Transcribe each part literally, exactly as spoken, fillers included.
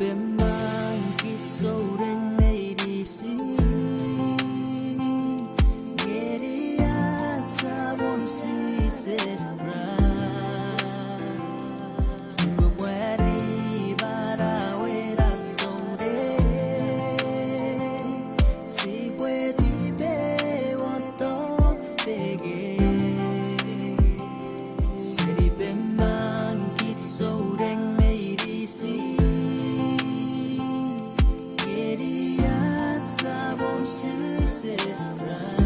Emon kich souneng meinisin, ngeni ach Samon Jises Kraist, sipwe pwari manauenap souneng, sipwe tipeewo tong fengen. Seni pwe emon kich souneng meinisin, ngeni ach Samon Jises Kraist,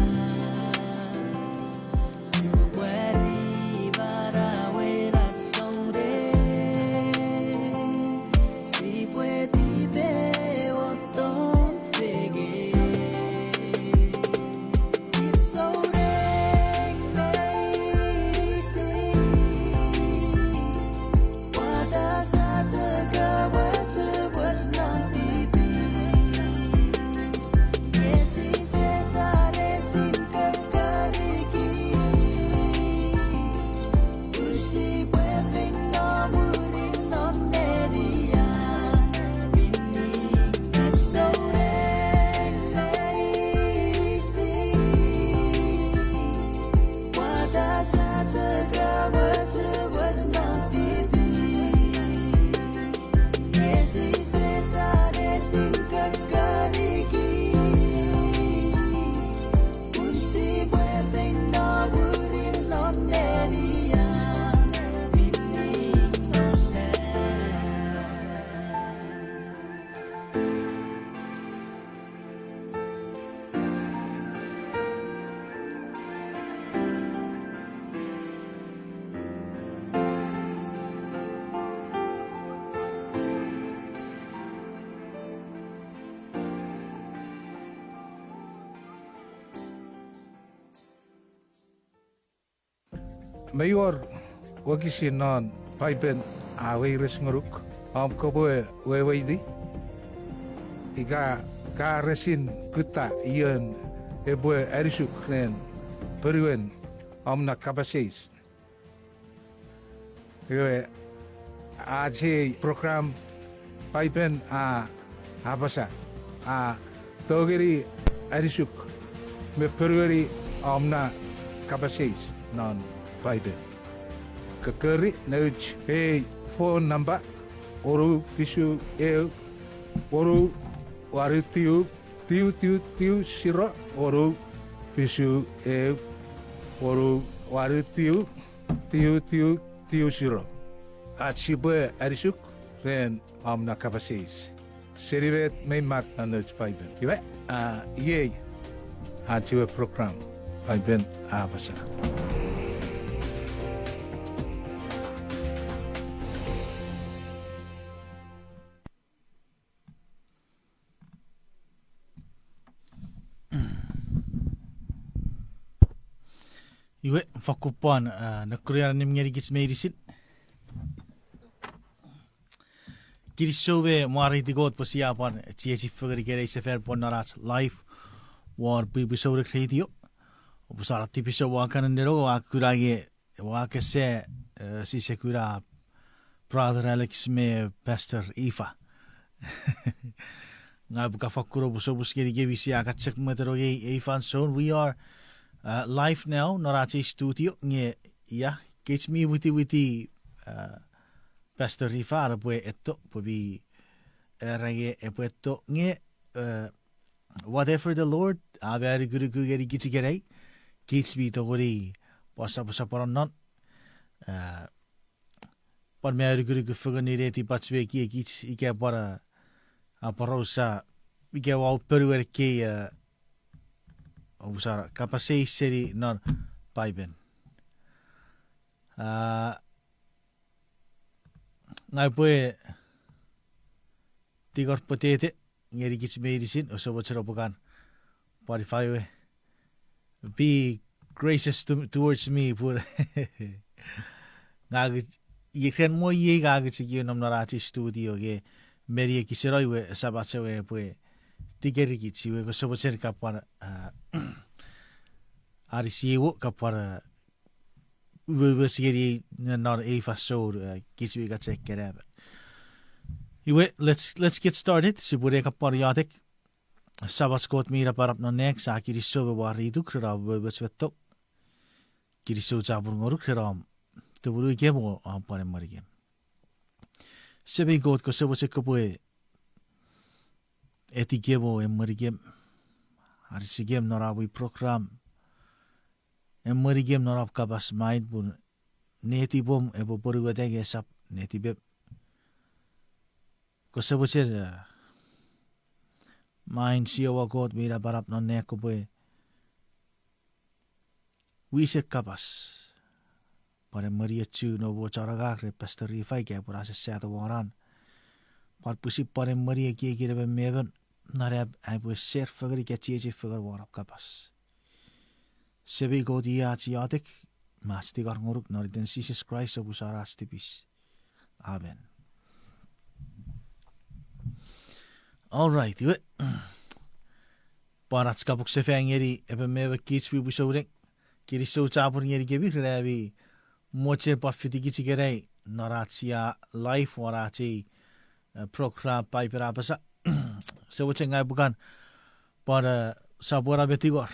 sipwe pwari manauenap souneng, sipwe tipeewo tong fengen. Kich souneng meinisin, pwata sa chok amochu pwech non tipis, nge Jises a resin kokkori kich, pun sipwe feino mwirin non nenian. Kich souneng meinisin, pwata sa chok amochu pwech non tipis, nge Jises a resin kokkori kich, pun sipwe feino mwirin non nenian, minne non hell. Mei wor wokisin non Paipen a weires ngonuk om kopwe weweiti, ika ka resin kutta ion epwe anisuk ren ponuen om na kapas eis. Iwe, ach ei program Paipen a apasa, a tongeni anisuk me ponueni om na kapas eis non Paipen. Kokkori nouch ei phone number, wonu fisu eu, wonu wanu tiu, tiu tiu tiu siro, wonu fisu eu, wonu wanu tiu, tiu tiu tiu siro. Ach sipwe anisuk ren om na kapas eis seni met mei mak non nouch Paipen. Iwe, a, iei ach ewe program Paipen a apasa. Iwe, fakkun pwan, a, nekunion annim ngenikich meinisin. Kinisou me mwareiti Kot pwe sia pwan chiechi fengen ikenai sefan pwan non ach live won Pwipwi Souneng Radio. Oupwe sa tipisou ua kan nenneno, ua kuna nge ua kese, e, sise kuna Brother Alex me Pastor Ifa. Ngang upwe kan fakkun omusomus ngenikemi sia kan chok mwetenong ei, ei fansoun. We are, uh, live now non ach ei studio nge, ia, kich mi witiwiti, uh, Pastor Ifa epwe etto pwe mi, era nge epwe etto nge, uh, whatever the Lord a anukunuku ngenikich ikenai, kich mi tongeni pwan soposopono non, uh, pwan mi anukunuku fengen ne netipach me ekiekich ika pwan, uh, aporausa ika ua ponuen ekkei, uh, omusano kapas eis seni non Paipen. Uh, ngang upwe tingor pwetete ngenikich meinisin, ouse mochen oupwe kan pwan ifa we, be gracious to, towards me pun ngang, ren mo iei ngang chok nom non ach studio nge meni ekis eno iwe Samach ewe epwe tikerikich iwe ouse mochen ka pwan, ah, anisi ewe ka pwan, ah, wewe seni non ei fansoun, ah, kich mi kan chok kenamen. Iwe, let's, let's get started. Sipwe ne kapwan iotek. Samach Kot mi napanap non nang, sia kinisou me mwareituk ren om umoumoch me tong. Kinisou chapur ngonuk ren om tumunu ikem o om pwan emwenikem. Semei Kot, kose mochen kopwe etikem o emwenikem, anisikem non om ei program, emwenikem non om kapas main pun netipom epwe pwonueta nge esap netipem. Kose mochen, eh, main Jiowa Kot mi napanap non nang, kopwe wisen kapas. Pwan emweniochu noum we chon angang ren Pastor Rifai ika pwe a sasata won an. Pwan pwisin pwan emweni ekiekin emon me emon non am aipwe ser fengen ika chiechi fengen won om kapas. Semei Kot, iei ach iotek me ach tingor ngonuk non iten Jises Kraist, sopuson ach tipis. Amen. All right, iwe. Pwan ach kapuk sefan ngeni emon me emon kich pwipwi souneng. Kinisou chapur ngenikemi ren ami mochen pwan fitikich ikenai non ach sia live won ach ei, eh, program Paipen A Apasa. Ese mochen ngang upwe kan pwan, eh, sopweno me tingor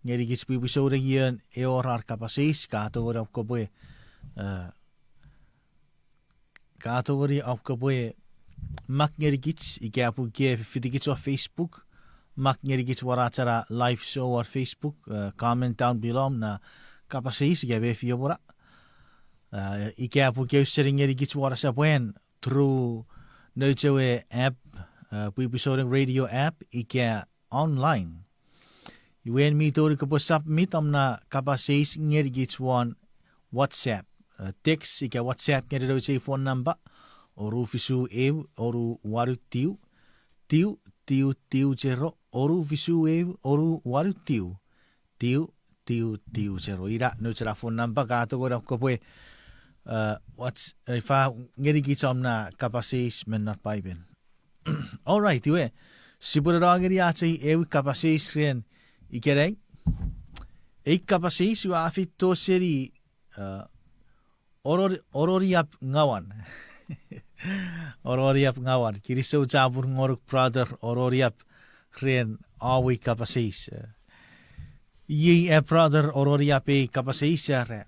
ngenikich pwipwi souneng ion ewor ar kapas eis, ka tongeni om kopwe, eh, ka tongeni om kopwe mak ngenikich ika pun ke fitikich won Facebook, mak ngenikich won ach ena live show won Facebook, eh, comment down below na kapas eis ika mefi omw na. Eh, ika pun ke ausening ngenikich won esapwen through nouch ewe app, eh, pwipwi souneng radio app ika online. Iwe en mi tongeni kopwe submit omw na kapas eis ngenikich won WhatsApp, eh, text ika WhatsApp ngeni nouch ei phone number, oru fisu eu oru wanu tiu, tiu, tiu, tiu, zero, oru fisu eu oru wanu tiu, tiu, tiu, tiu, zero. Ina nouch ena phone number ka tongeni om kopwe, eh, WhatsApp, eh, ifa ngenikich omw na kapas eis me non Paipen. All right, iwe, sipwe no ngeni ach ei ewe kapas eis ren ikenai. Ei kapas eis iwe a feito seni, eh, Orori-, Ororiap Ngawan. Ororiap Ngawan. Kinisou chapur ngonuk brother Ororiap ren om ei kapas eis. Eh, iei, eh, brother Ororiap ei kapas eis a era,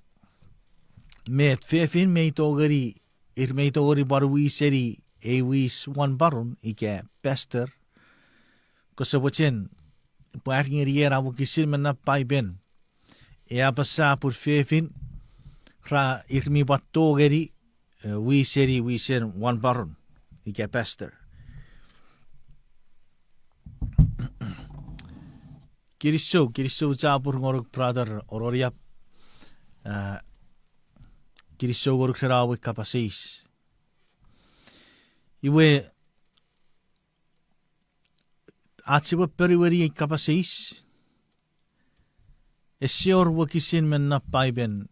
met fefin mei tongeni, ir mei tongeni pwan wiseni ei wis won parun ika pastor. Kose mochen pwar ngeni ena wokisin me non Paipen e apasa pun fefin ra, ir mi pwan tongeni, eh, wiseni wisen won parun ika pastor. Kinisou, kinisou chapur ngonuk brother Ororiap. Ah, kinisou ngonuk ren om ei kapas eis. Iwe, ach sipwe ponueni ei kapas eis, ese wor wokisin me non Paipen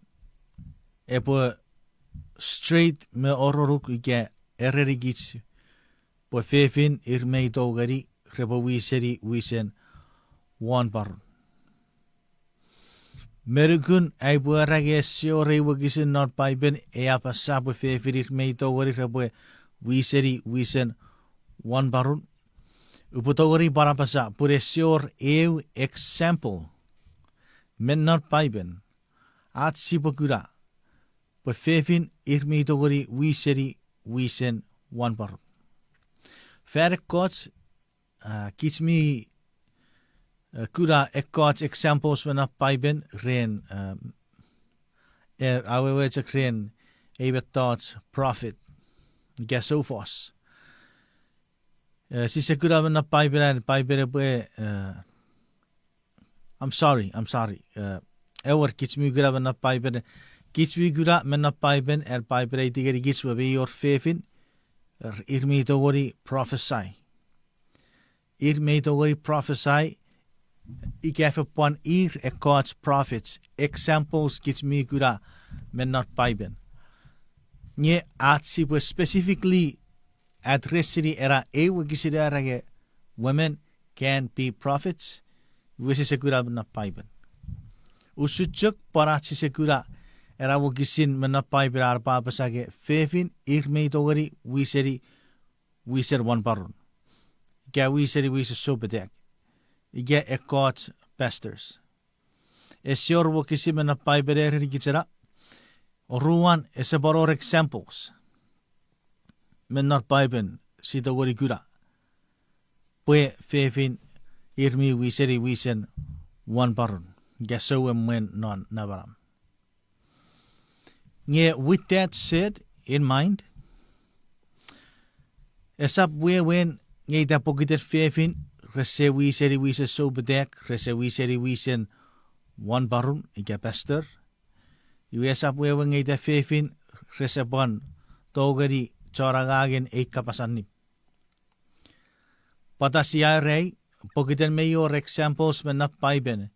epwe straight me oronuk ika erenikich pwe fefin ir mei tongeni repwe wiseni wisen won parun. Me nukun aipwe era nge ese wor ei wokisin non Paipen e apasa pwe fefin ir mei tongeni repwe wiseni wisen won parun, upwe tongeni pwan apasa pwe ese wor eu example me non Paipen ach sipwe kuna pwe fefin ir mei tongeni wiseni wisen won parun. Fan ekkoch, ah, kich mi, eh, kuna ekkoch examples me non Paipen ren, um, eh, awewe chok ren ei mettoch prophet ika soufos. Eh, sise kuna me non Paipen an Paipen epwe, eh, I'm sorry, I'm sorry. Eh, ewer, kich mi kuna me non Paipen, kich mi kuna me non Paipen, an Paipen a aiti ngenikich pwe mei wor fefin, er, ir mi tongeni prophesy. Ir mi tongeni prophesy, ika fen pwan ir ekkoch prophets, examples kich mi kuna me non Paipen. Nge ach sipwe specifically addressini ena ei wokisin a era nge women can be prophets, iwe sise kuna me non Paipen. Usun chok pwan ach sise kuna ena wokisin me non Paipen a apasa nge fefin ir mi tongeni wiseni wisen wanporon, ika wiseni wisen soupetek, ika ekkoch pastors. Ese wor wokisin me non Paipen a erenikich ena, oruan ese pwan wor examples me non Paipen sia tongeni kuna pwe fefin ir mi wiseni wisen wanporon ika souemwen non namanam. Nge with that said in mind, esap wewen nge ita pokiten fefin rese wiseni wisen soupetek, rese wiseni wisen wanporon ika pastor, iwe esap wewen nge ita fefin rese pwan tongeni chon angangen ei kapas allim. Pwata sia ereni? Pokiten mei wor examples me non Paipen,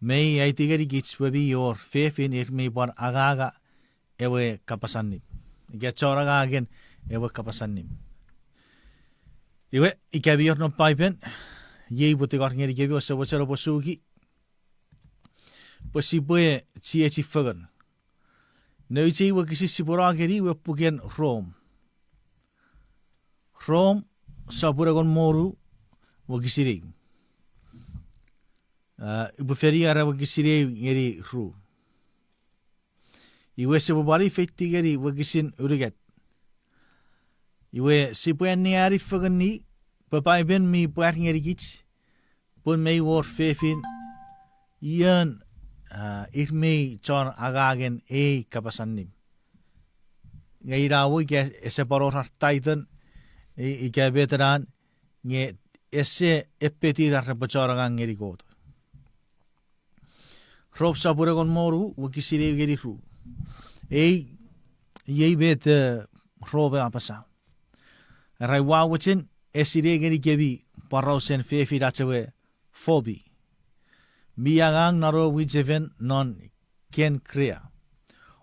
mei aiti ngenikich pwe mi wor fefin ir mi pwan anganga ewe kapas allim, ika chon angangen ewe kapas allim. Iwe, ika mi wor non Paipen, iei upwe tingor ngenikemi, ouse mochen oupwe suki pwe sipwe chiechi fengen. Nouch ei wokisin sipwe no ngeni ewe puken Rom. Rom, sopun engon me wonu, wokisin ew. A, upwe feni ena wokisin ew ngeni ru. Iwe sipwe pwan feitiw ngeni wokisin unungat. Iwe sipwe anneani fengeni pwe Paipen mi pwar ngenikich pun mei wor fefin ion, a, ir mi chon angangen ei kapas allim. Nge ina we ika ese pwan wor ar title, i-, ika met ena, nge ese epetir ar repwe chon angang ngeni Kot. Rom sopun engon me wonu, wokisin ew ngeni ru. Ei, iei met, e, Rom a apasa. Era ua mochen esinei ngenikemi pworausen fefin ach ewe Fobi, mi angang non ewe mwichefen non Kenkrea.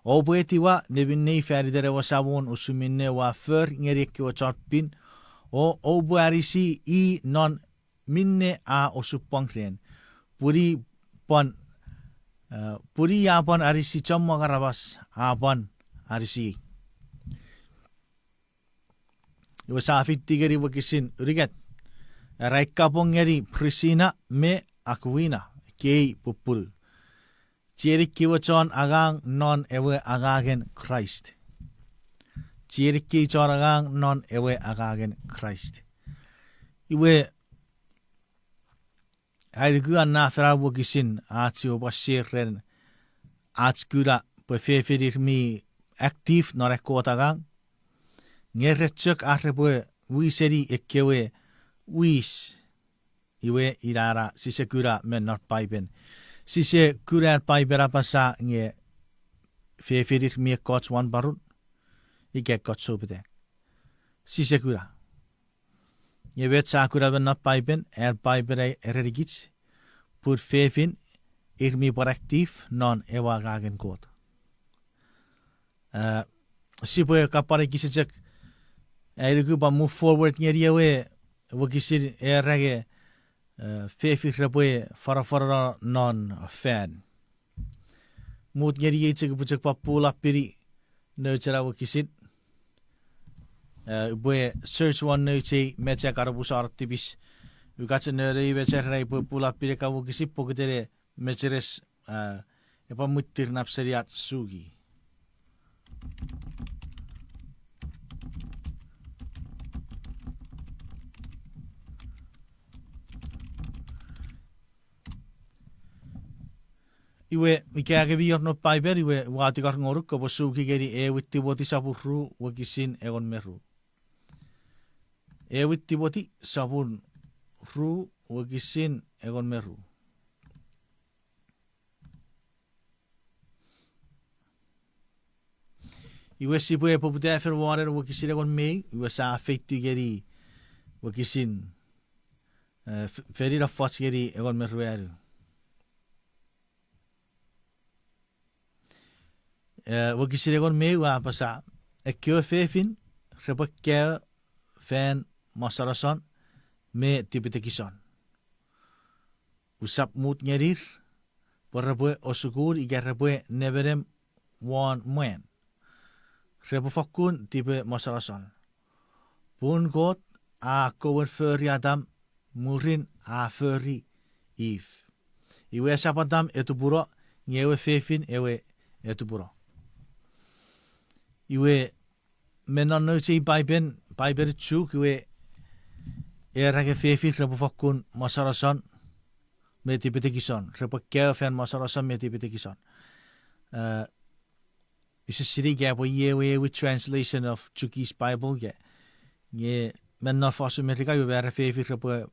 Oupwe etiwa neminei fan iten ewe Samon usun minne ua for ngeni ekkewe chon pin, o oupwe anisi i non minne a osupwang ren, pun i pwan, e, pun i a pwan anisi chommong aramas, a pwan anisi. Iwe sia feitiw ngeni wokisin unungat. Era ai kapong ngeni Prisila me Akuila, ekkei pupunu, chienei kewe chon angang non ewe angangen Kraist. Chienei kei chon angang non ewe angangen Kraist. Iwe, ai nuku a nafana wokisin ach sipwe pwan share ren ach kuna pwe fefin ir mi active non ekkoch angang. Nge ren chok ar repwe wiseni ekkewe wis. Iwe ina na sise kuna me non Paipen. Sise kuna an Paipen a apasa nge fefin ir mi ekkoch wanporon ika ekkoch soupetek. Sise kuna. Nge met sia kuna me non Paipen, an Paipen a erenikich pun fefin ir mi pwan active non ewe angangen Kot. A, sipwe kapwan ekis chok, ai nuku pwan move forward ngeni ewe wokisin era nge, e, fefin repwe fanafanano non fan. Mut ngeni ei chok, upwe chok pwan pull up-ini nouch ena wokisin. E, upwe search won nouch ei mecha kan omusano tipis. Ua kan chok nonei mecha ren ai upwe pull up-ini ekkan wokisin pokiten e mecheres, a, epwe mwittir nap seni ach suki. Iwe, ika ke mi wor non Paipen, iwe ua tingor ngonuk kopwe suki ngeni Ewin Timoti sopun ru wokisin engon me ru. Ewin Timoti sopun ru wokisin engon me ru. Iwe sipwe poputa fen won ewe wokisin engon me ew, iwe sia feitiw ngeni wokisin, e, f-, feni nofoch ngeni engon me ruanu. E, wokisin engon me ew a apasa, ekkewe fefin repwe kaeo fan mosonoson me tipetekison. Usap mut ngenir pwe repwe osukun ika repwe nemenem won mwan. Repwe fokkun tipe mosonoson. Pun Kot a kowen fori Adam, mwirin a fori Eve. Iwe esap Adam e tupuno, nge ewe fefin ewe e tupuno. Iwe me non nouch ei Paipen, Paipen Chuuk, iwe era nge fefin repwe fokkun mosonoson me tipetekison, repwe kaeo fan mosonoson me tipetekison. Use sinei ika epwe iei ewe, ewe translation of Chuukese Bible ika, nge me non fosun Merika iwe me era fefin repwe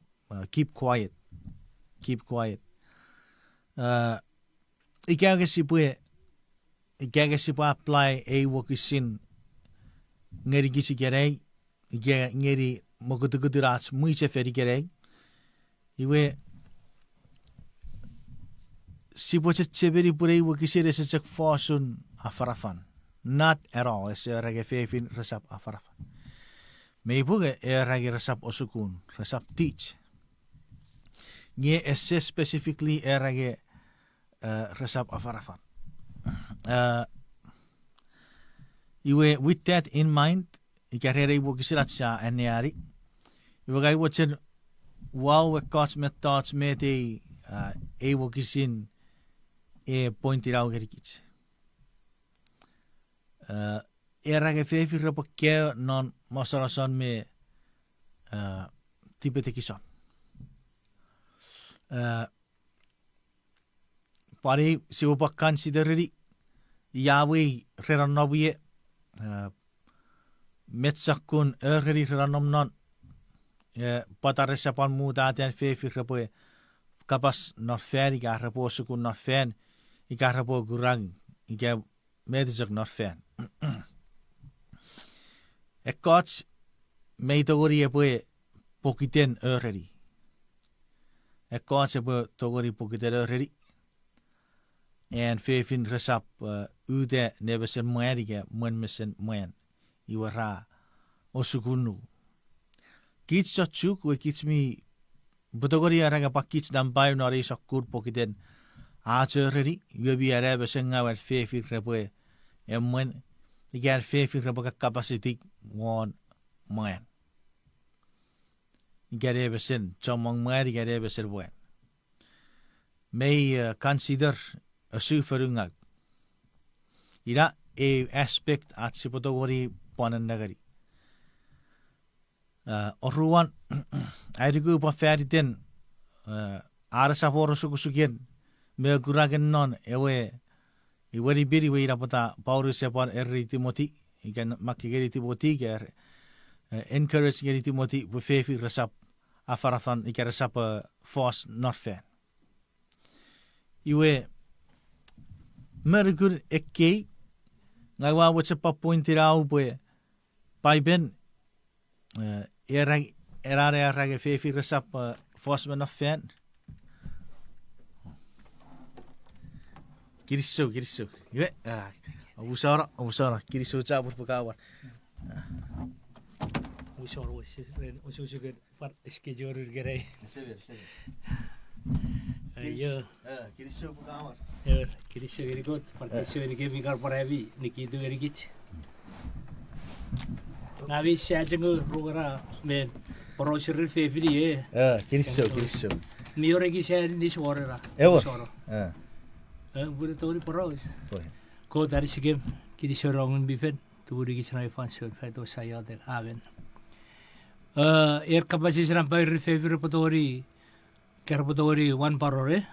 keep quiet. Keep quiet. Ika nge sipwe, ika nge sipwe apply ei wokisin ngenikich ikenai, ika ngeni mokutukutun ach mwichefen ikenai, iwe sipwe chechemeni pwe ei wokisin ese chok fosun afanafan. Not at all, ese era nge fefin resap afanafan. Mei pwe nge era nge resap osukun, resap teach. Nge ese specifically era nge resap afanafan. Iwe with that in mind, ika ren ei wokisin ach sia anneani, iwe ngang mochen uwau ekkoch mettoch met ei, ei wokisin e pointing out ngenikich. Era nge fefin repwe kaeo non mosonoson me tipetekison. Pwan ei sipwe pwan considereni, ia wei ren nonnom ie, met sokkun ereni ren nonnom non, pwata rese pwan mutata an fefin repwe kapas non fan, ika repwe osukun non fan, ika repwe kurang, ika met chok non fan. Ekkoch mei tongeni epwe pokiten ereni. Ekkoch epwe tongeni pokiten ereni. An fefin resap uta ne mesen mwan ika mwen mesen mwan. Iwe ra osukun nu. Kich chon Chuuk we kich mi pwe tongeni era nge pwan kich nampa eu non ei sokkun pokiten ach ereni, iwe mi anea mesen ngaw an fefin repwe emwen, ika an fefin repwe kakkapasiti won mwan. Ika ne mesen chommong mwan, ika ne mesen mwan. Mei consider osufonun ngaw. Ina eu aspect ach sipwe tongeni pwan nengeni. Oruan, ai nuku pwan fan iten, a resap wor osukosuken me kurangen non ewe, iwe ni pin iwe ina pwata Paulus e pwan ereni Timoti, ika makkei ngeni Timoti ika encourage ngeni Timoti pwe fefin resap afanafan ika resap fos non fan. Iwe, me nukun ekkei, ngang ua mochen pwan pointing out pwe Paipen, ena, ena nge fefin resap fos me non fan. Kinisou, kinisou. Iwe, omusano, omusano, kinisou chapur pwe ka war. Omusano, osusuken pwan schedule ikenai. Kinisou pwe ka war. Kinisou ngeni Kot, pwan kinisou ngeni kemi kar pwan ami nikitu ngenikich. Ngang mi sa chok rongorong me poraus ren fefin e. Kinisou, kinisou. Mi wor ekis a nis wor ena. Ewer. Pwun tongeni poraus. Kot anisikem, kinisou ren Ngun mi Fel, tumunukich non ei fansoun, fan ito sa iotek. Amen. Ei kapas eis nampa eu ren fefin repwe tongeni, ka repwe tongeni wanporon e.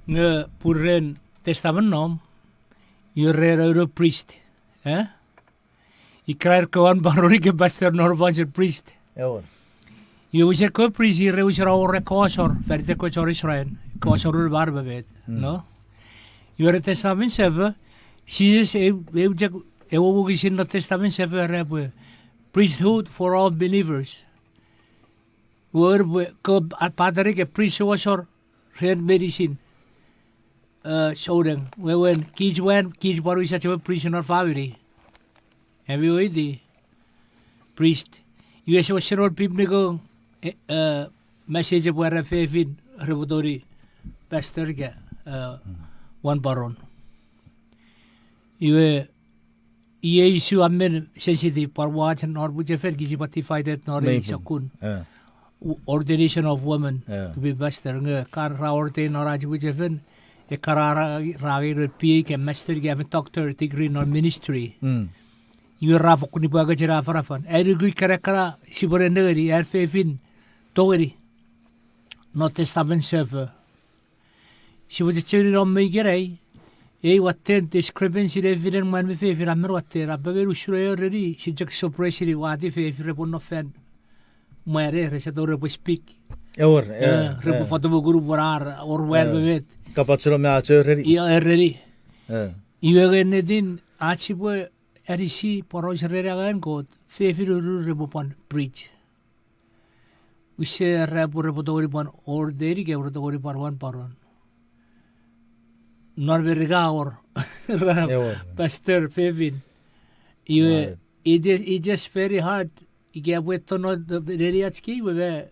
Nge pun ren Testamen Nom, iwe ren auno priest. Ika ir kewe wanporon ika pastor non fansoun priest. Iwe wisen kewe priest ir wisen a wor ekkewe asor fan iten kewe chon Israel, ekkewe asor un mar me met, no? Iwe ren Testamen Sefo, Jises, eu chok ewe wokisin non Testamen Sefo era pwe priesthood for all believers. Wor pwe kewe pater ika priest souasor ren meinisin souneng. Wewen kich mwan, kich pwan wisach ewe priest non famini. Ami weweiti, priest. Iwe ese wesen wor biblical message epwe era fefin repwe tongeni pastor ika wanporon. Iwe Iei issue a men sensitive, pwan wach non mwichefen, kich sipwe divided non ei sokkun. Ordination of women to be pastor. Nge kan ra ordain non ach mwichefen, ekkana ra, ra angei ren B A ika master ika even doctor degree non ministry. Iwe ra fokkun nipwakoch ena afanafan. Ai nuku ekkana, ekkana sipwe ne nengeni, an fefin tongeni non testamen sefo. Sipwe chechemeni non me ikenai, ei watten discrepancy nefinen mwan me fefin a men watten, a pengen usun eoreni, si chok suppress-ini wati fefin repwe no fan mwan e, rese tongeni repwe speak. Repwe fotomokurupu ar, or mwan me met. Kapacheno me ach eoreni. Ia eoreni. Iwe nge ennetin, ach sipwe anisi poraus ren angangen Kot, fefin ururun repwe pwan preach. Use era pwe repwe tongeni pwan ordain ika repwe tongeni pwan wan paron. Non Merika a wor ra pastor fefin. Iwe, it is, it is very hard. Ika epwe tonong neni ach kei, iwe,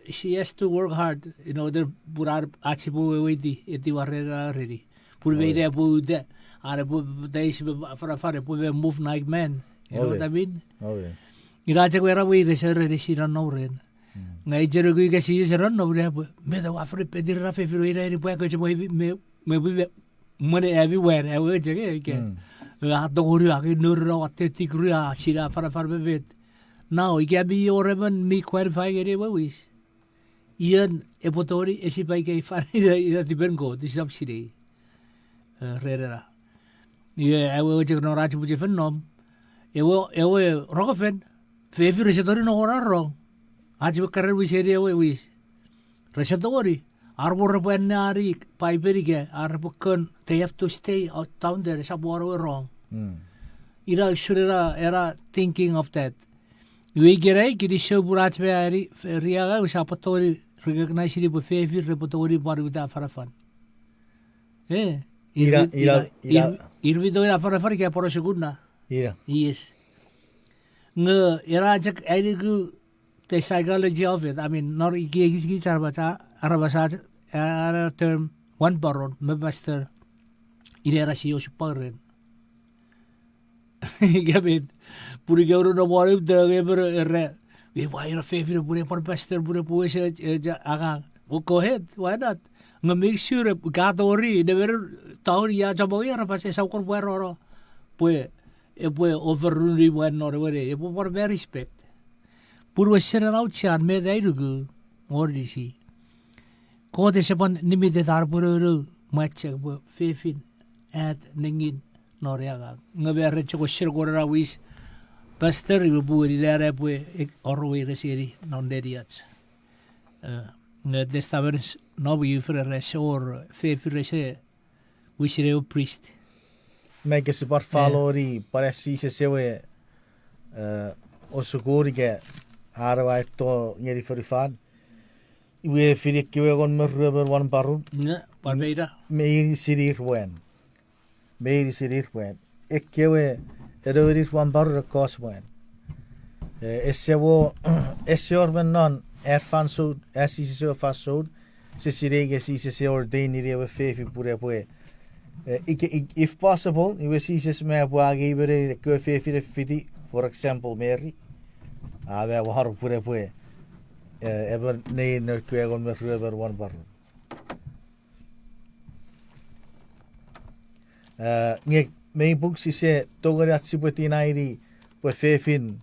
she has to work hard in order pun ach sipwe weweiti etiwa ren a eoreni. Pun me ina epwe uta, are epwe papatais me afanafan epwe me move like man. You know what I mean? Ina chok era weires eoreni si nonnom ren. Nge ichenuku ika Jises e nonnom ren pwe, met ewe a fen epeti ena fefin we ina eni pwe a koche mwe, mwe, mwe, mwe, mwen ami wan, ewe chok ika. A tongeni a ke nori na watte degree a sinei afanafan me met. Now, ika mi wor emon mi qualify ngeni ewe wis, ion epwe tongeni esipa ika ifan ina, ina tipen Kot, usap sinei. Ren ena. Iwe, ewe chok non ach mwichefen nom. Ewe, ewe rongofen, fefin rese tongeni nongonong rong. Ach we karen wiseni ewe wis. Rese tongeni. Ar mo repwe anneani Paipen ika, ar repwe kon, they have to stay out down there, esap won ewe rong. Ina usun ena, ena thinking of that. Iwe ikenai, kinisou pun ach me ani, riaga, usap tongeni recognize-ini pwe fefin repwe tongeni pwan uta afanafan. E, ir mi tongeni afanafan ika pwan sukuna. Yes. Nge, ena chok ai nuku the psychology of it. I mean, non ekiekich kich aramas, aramas ach, a, a, term, wan paron, me pastor, ina era si osupwang ren. Ika met, pun ika uno no mwanum te nge pwe era, e pwan ina fefin pun e pwan pastor pun epwe wes, e, angang. Well, go ahead, why not? Nge make sure ka tori, never town ia chommong aramas esap kon pwarano. Pwe, epwe overrule mwan non ewe neni, epwe pwan me respect. Pun wesen ena auchean met ai nuku, ngonisi. Kot ese pwan limited ar pwe nounou, mwa chok pwe fefin, at nengin, non angang. Nge me ren chok wesen kon ena wis, pastor, iwe pwe ina epwe, oruwe ina seni, non neniach. Nge testamen nom iu fen era ese wor, fefin rese, wisen ewe priest. Me kese pwan follow-ni, pwan Jises ewe, osukun ika, an ewe aito ngeni fonufan. Iwe fini ekkewe engon me ruemon wan paron. Nge, pwan me ina. Meinisin ir mwan. Meinisin ir mwan. Ekkewe engon ir wan paron ekkoch mwan. E, ese wo, ese wor me non, an fansoun, an Jises ewe fansoun, ese sinei ika Jises e ordain-ini ewe fefin pun epwe, e, ika, if possible, iwe Jises me epwe angei me nein ekkewe fefin e fiti, for example, Mary. A me war pun epwe, e, emon nein ekkewe engon me ruemon wan paron. E, nge mei pung sise tongeni ach sipwe deny-ni pwe fefin,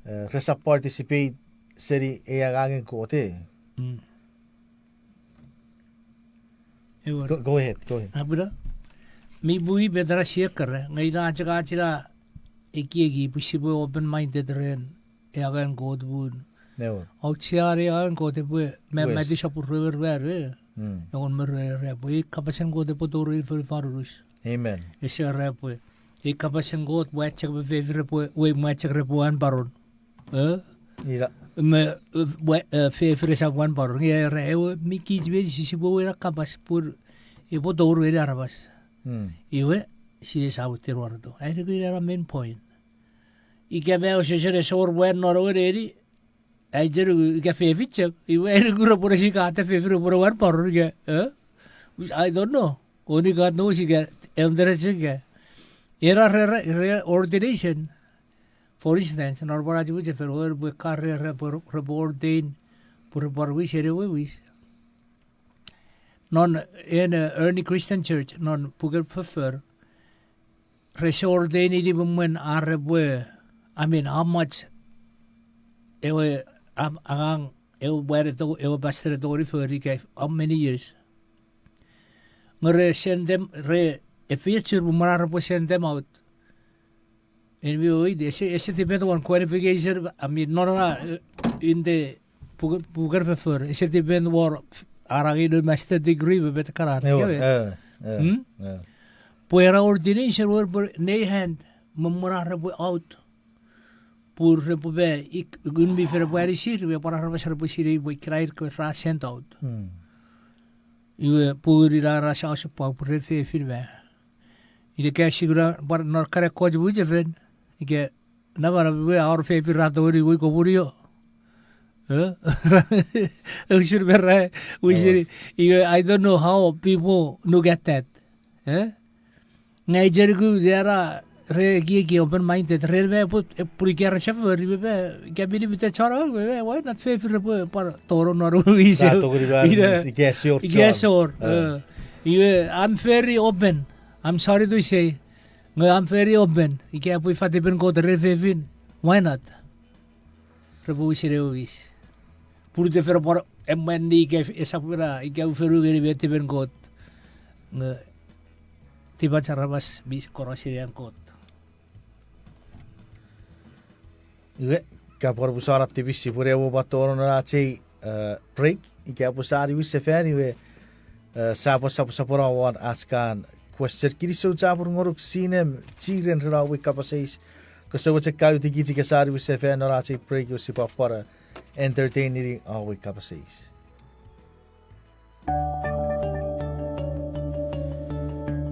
e, resap participate seni ei angangen Kot, e. Go, go ahead, go ahead. Apwuna, mi pung met ena sia kara, nge ina chok ach ina ekieki pwe sipwe open-minded ren ei angangen Kot pun. Auchean ei angangen Kot epwe, me, Mati sopun rue me ruanu, e. Engon me ruanu era pwe ei kapasen Kot epwe tori fonufan unus. Amen. Ese era pwe ei kapasen Kot mwa chok me fefin repwe, we mwa chok repwe wan paron. E? Me, e, fefin resap wan paron. Nge era ewe mi kich meinisin sipwe we ena kapas pun epwe tori eni aramas. Iwe, Jises a muttir wareto. Ai nuku ina ena main point. Ika me wesewesen ese wor mwan non ewe neni, ai chok nuku ika fefin chok, iwe ai nuku repwe ne sikata fefin repwe ne wan paron ika, e? Which I don't know. Only God knows ika, elder chok ika. Ena re, re, re ordination, for instance, non pwan ach mwichefen, wewen pwe ka re, re, pwe, repwe ordain, pwe repwe wisen ewe wis. Non en, eh, Early Christian Church, non puken Foffor, rese ordain ini me mwen ar repwe, I mean, how much ewe, am, angang, ewe pwan eto, ewe pastor e tongeni fori ika how many years. Nge re send them, re efeiochur me mwen ar repwe send them out. En mi wait, ese, ese depend won qualification, I mean, non ena, eh, in the puken, puken Foffor, ese depend wor ar angei noun master degree me met kana. Ewe, ikewe. Eh, eh, hmm? Eh. Pwe ena ordination wewen pwe nei hand, me mwen ar repwe out. Pun repwe pwe ik, Ngun mi Fel epwe anisir, iwe pwan aramas repwe sinei pwe ikenai ir kewe ra send out. Hmm. Iwe pun ina ra sa osupwang pwe ren fefin ma. Ina ka sikuna pwan non kana ekkoch mwichefen, ika namanam iwe a wor fefin ra tongeni wei komunio. Eh? Usun me ra, usun, iwe, I don't know how people look at that. Eh? Nge echeniku ena re ekieki open-minded, ren me put, e, pun ika rese fori me, me, ika mi limit chon, me, me, why not fefin repwe pwan tonong non wis? Ra tongeni pwan ina, ika ese wor, ika ese wor, eh. Iwe, I'm very open. I'm sorry to say. Nge I'm very open. Ika pwe fatipen Kot ren fefin. Why not? Repwe wisen ewe wis. Pun ite fen pwan emweni ika esap ena, ika ufenu ngeni me tipen Kot. Nge tipach aramas mi koro seni an Kot. Iwe, ka pwan pwe sa na tipis sipwene ewe pwan tonong non ach ei, eh, break, ika pwe sa niwin sefan iwe, eh, sa pwan sap, sapweno won ach kan question. Kinisou chapur ngonuk Sinem Chiren ren om we kapas eis. Kose mochen kautikich ika sa niwin sefan non ach ei break iwe sipwe pwan entertain-ini om we kapas eis.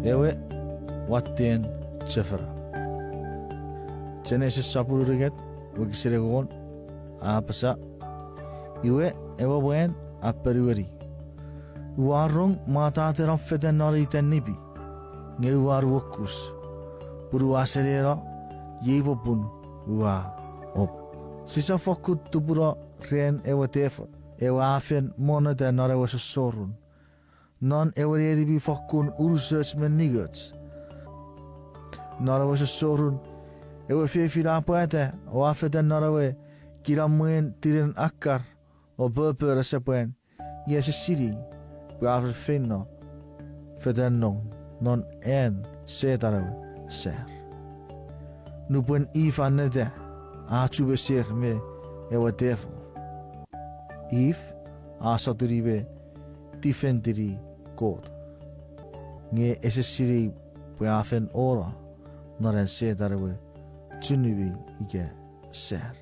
Ewe watten chofona. Genesis sopun unungat, wokisin engon, a apasa, iwe, ewe mwan a ponueni, ua rong mwataten om fetan non ei tanipi, nge ua nuokus, pun ua seneno, iei popun ua op. Sisap fokkun tupuno ren ewe tefo, ewe a fen monnota non ewe sossorun, non ewe neni mi fokkun unusoch me ningoch. Non ewe sossorun, ewe fefin a pwata o a fetan non ewe kinamwen tinen akkar o popon asepwan, nge ese sinei pwe a fen feino fetan non, non an Setan ewe sar. Nupwen Eve a neta, a chu meser me ewe tefo. Eve a sotuni me tifentini Kot, nge ese sinei pwe a fen ono non an Setan ewe chunumi ika sar.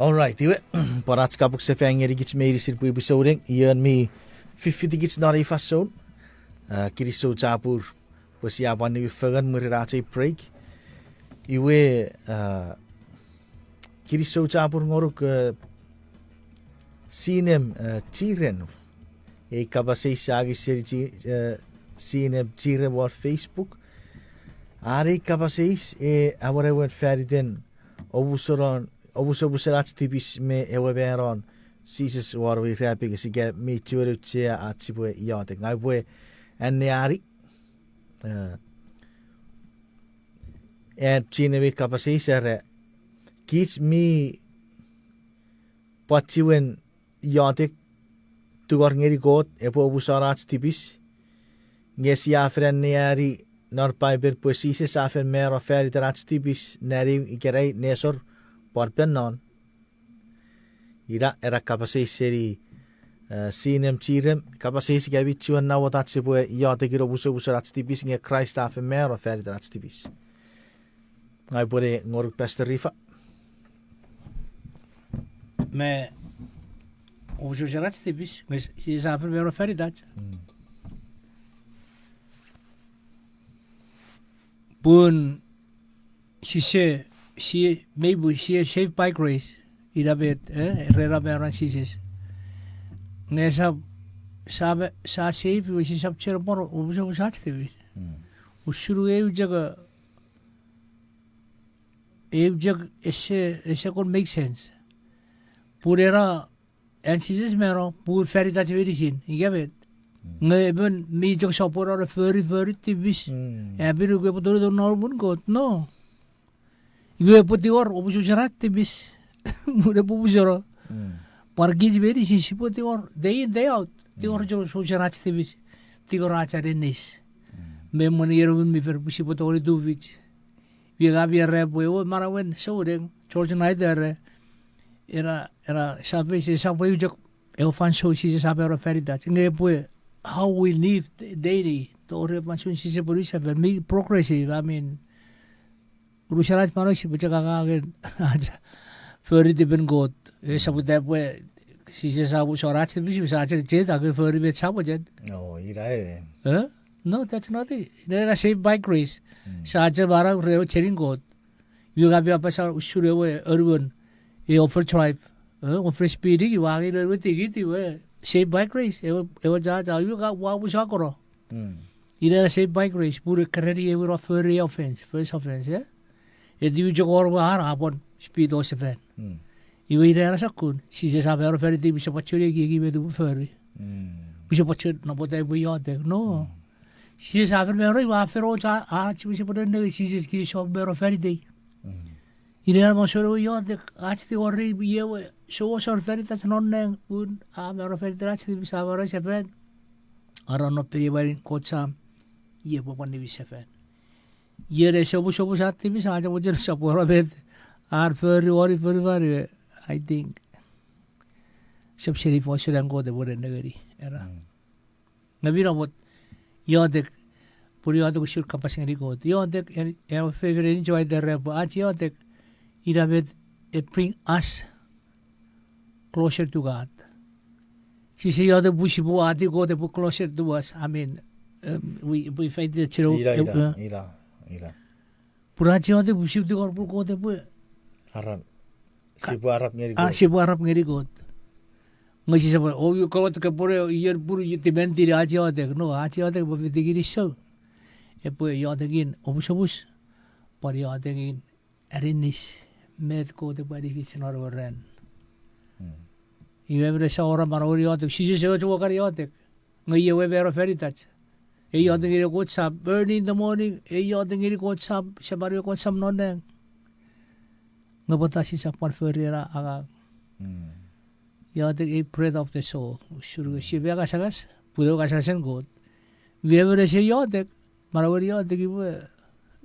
All right, iwe, pwan ach kapuk sefan ngenikich meinisin pwipwi souneng, ion mi fifitikich non ei fansoun. Ah, kinisou chapur, pwe sia pwan niwin fengen mwirin ach ei break. Iwe, ah, kinisou chapur ngonuk, eh, Sinem, eh, Chiren. Ei kapas eis a angei seni Chi-, eh, Sinem Chiren won Facebook. Are ei kapas eis e awenewen fan iten omusomusen ach tipis me ewe manon Jises won ewe irapenges ika mi chiwen auchea ach sipwe iotek. Ngang upwe anneani, eh, an Sinem ei kapas eis era, kich mi pwan chiwen iotek, tungor ngeni Kot epwe omusano ach tipis, nge sia fen anneani non Paipel pwe Jises a fen mano fan iten ach tipis, naniw, ikenai, nesor, pwan pwan non. Ina ena kapas eis seni, eh, sinem chirem, kapas eis ika mi chiwen namot ach sipwe iotekin omusomusen ach tipis nge Kraist a fen mano fan iten ach tipis. Ngang upwene ngonuk Pastor Rifa. Me omusomusen ach tipis, nge Jises a fen mano fan itach. Mm. Pun sise, sie, mei pwe sie saved by grace. Ina met, eh, ren ach mano non Jises. Nge sap, sap, sa save, iwe sisap chiwen pwan omusomusen ach tipis. Mm. Usun nge eu chok, eu chok ese, ese kon make sense. Pun ena, an Jises mano pun fan itach meinisin, ika met. Mm. Nge emon mi chok sopweno ne fori, fori tipis. Mm. Apinukunuk epwe tonong non muun Kot, no. Iwe epwe tingor omusomusen an tipis. Mwen epwe omusano. Mm. Pwan kich meinisin sipwe tingor day in, day out. Tingor, mm, chok omusomusen ach tipis. Tingor ach aninis. Mm. Me mwen iei Ngun mi Fel pwe sipwe tongeni tufich. Iwe ka mi era pwe ewe manauen souneng, George Knight era, ena, ena, sap, sisap pwe eu chok ewe fansoun Jises a mano fan itach. Nge pwe how we live daily, tori ewe fansoun sise pwe niwin sefan, mi progressive, I mean, unusen ach manau sipwe chok angangen ach fori tipen Kot. E, mm, sap ita pwe Jises a omusano ach tipis, sa chok cheta ke fori met sa mochen. Oh, ina e. Eh? No, that's not it. Ina ena saved by grace. Mm. Sa chok manau ren ewe chenin Kot. Iwe ka mi apasa usun ewe anuon, e, overdrive, eh, overspeeding, iwe a ngeni ewe tikit, iwe saved by grace, ewe, ewe cha, cha, iwe ka ua omusomusen kono. Mm. Ina ena saved by grace, pun e kereni ewe ra fori offense, first offense, eh? Eti u chok wor we ar a pwan speed o sefan. Mm. Iwe ina ena sokkun, Jises a mano fan itei pwe sipwe chok ekieki met upwe fori. Mm. Pwe sipwe chok, no, pwata upwe iotek, no. Mm. Jises a fen mano, iwe a fen och, a, a, sipwe, sipwe nennengeni Jises, kinisou mano fan itei. Mm. Ina ena mosonowe iotek, ach tingorei, iei ewe, souasor fan itach non nang, pun a mano fan iten ach tipis, a mano sefan. A nonnom peni ewe anen Kot Sam, iei epwe pwan niwin sefan. Iei ese omusomusen ach tipis, a chok mochen sopweno met ar fori won fonufan, I think. Sap seni fosun an Kot epwe nennengeni, era. Mm. Nge mi namot, iotek, pun iotek usun kapas ngeni Kot. Iotek, en, en feferen enjoy the rep, ach iotek, ina met, it bring us closer to God. Sise iotek pwe sipwe ati Kot epwe closer to us. I mean, um, we, we fight the chiro-, ina, ina, eh, ina, ina. Pun ach iotek pwe sipwe tingor pwe Kot epwe arap. Ka-, sipwe arap ngeni a, Kot. Sipwe arap ngeni Kot. Nge sisap pwe, o, Kot ke pwene, ier pun i timen tini ach iotek. No, ach iotek pwe fiti kinisou. Epwe iotekin omusomus. Pwan iotekin aninis. Met Kot epwe anisikich non ewe ran. Mm. Iwe emon ese wor manauan iotek. Jises ewe chok kan iotek. Nge iei ewe mano fan itach. E iotek ngeni Kot Sam, early in the morning, e iotek ngeni Kot Sam, seman we Kot Sam non nang. Nge pwata sisap pwan fori ena angang. Mm. Iotek a bread of the soul. Usun, mm, sipwe kasakas, pun ewe kasasen Kot. Iwe emon ese iotek, manauen iotek iwe,